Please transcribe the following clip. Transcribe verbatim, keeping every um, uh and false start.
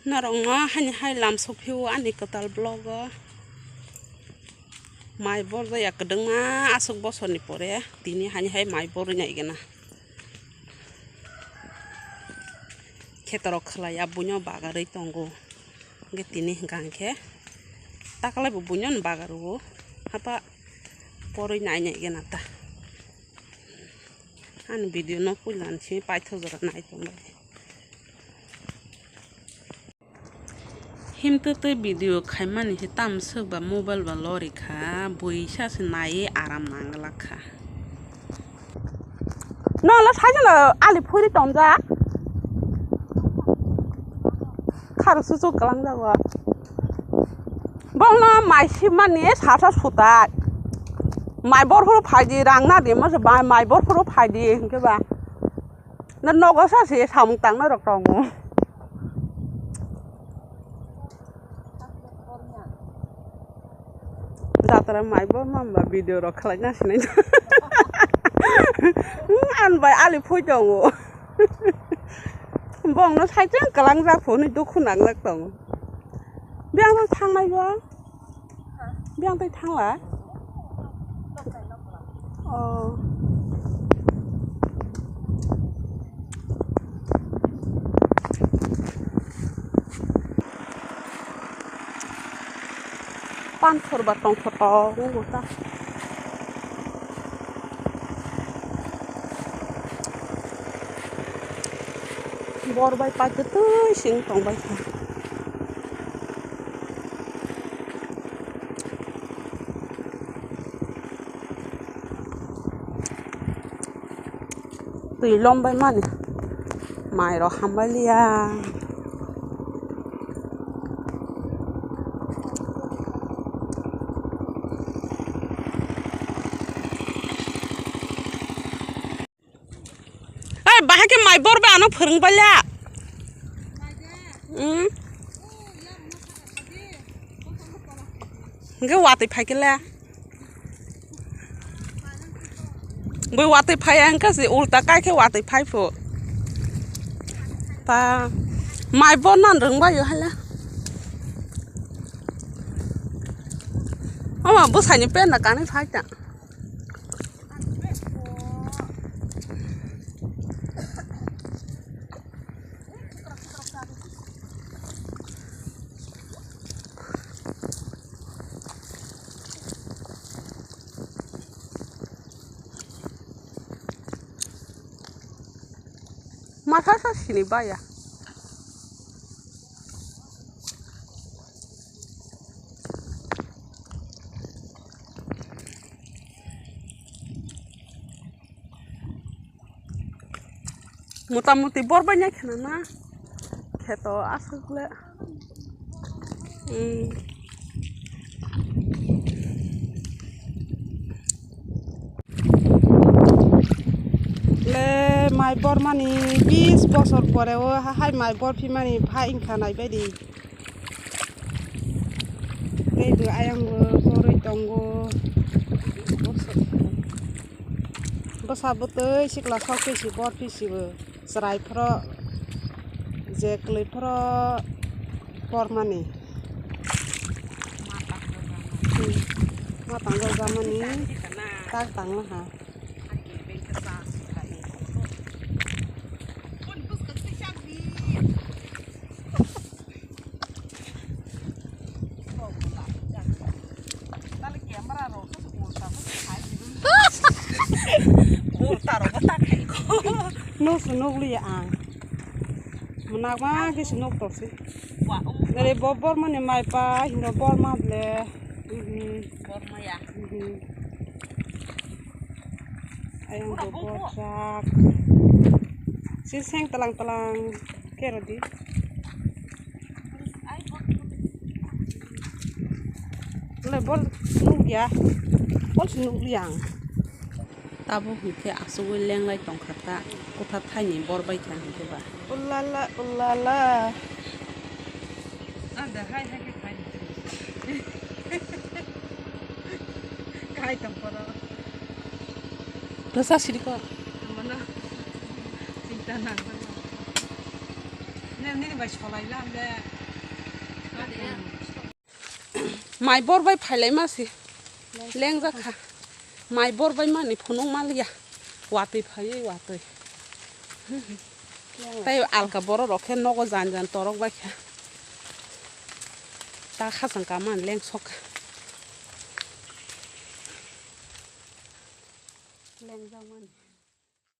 Norokno hani hai lam sokphio ani kwtal vlog o. Mai borjak kwdwngma aswk bosorni pore tini hani hai mai borwi naigwna. Khetorok khwlaiya buino bagarwi tongo. Hwnkhe tini hwnkha hwnkhe taklaibo buino bagarwo. Hapa porwi nai naigwna ta. Ani video no puila ni simi paithak jora nai tongbai. Himtwtwi video khaimani se tamswk ba mobile ba lori kha, buisa se naiwi aram nangwlak kha. Nolo saijano ali phuri tongjak. Kharo suchuk kwlangjago. Bongno mai sibmani sasa sutai. Mai borphuru phaidi rang nadi mo se mai, mai borphuru phaidi hinkhe ba. Na nogo sa se samung tangna rok tongo. Jatra mai bo mamba video rok khlai na sinai. An bai ali phui tongo. Bongno saichung kalang jak phone dukhu nang jak tongo. Biang thang nai bo. Biang tei thangla? Oh. Panthor ba tongthor tongo ta. Bor bai paitwtwi sing tongbai kha. Twi lombai mani. Mai rok hambai liya. Ei, bahai khe mai bor bai ano phwrwng bai la. Hmm. Hwnkhe watwi phai khe la. Bui watwi phai ya hwnkhe se ulta kai khe watwi phai phu. Ta mai bor nan rwng bai o hala. Ama bwsai ni pen da kanwi phai ta. Matha sa sini baya. Mota moti bor bai nai khna na kheto aswk le. Hmm. Le mai bor mani bis bosor pore o ha-, hai mai bor phi mani phai wngkha nai bai di. Tei bo ayang bo borwi tongo. Bwsa bwtwi sikla sok phi si bor phi si bo chwrai phoro je kwlwi phoro pormani. Ma tang jamani tak tang ha. Nuk se nuk liya ang. Mwnakma khe se nuk tor se. Nere bo bormani mai pa hinwi borma ble. Mhm. Borma ya. Mhm. Ayang bo borjak. Si seng talang talang khe rw di. Le bol nuk ya. Bol se nuk liya ang. Tabuk hwnkhe achugwi lenglai tongkha ta, kwthar thaini bor bai kha hwnkhe ba. Ulala, ulala. Ada hai hai khe khai. Khai tong poro. Rwsa siri ko. Mano. Chinta nang. Ne Nini bai solai lam le. Mai bor bai phailai ma si. Lengjak kha. Mai bor bai mani phunuk ma liya. Watwi phaiwi watwi. Tai alka borok rok khe nogo jan jan torok bai kha. Ta khasang ka man leng sok. Lengjak mani.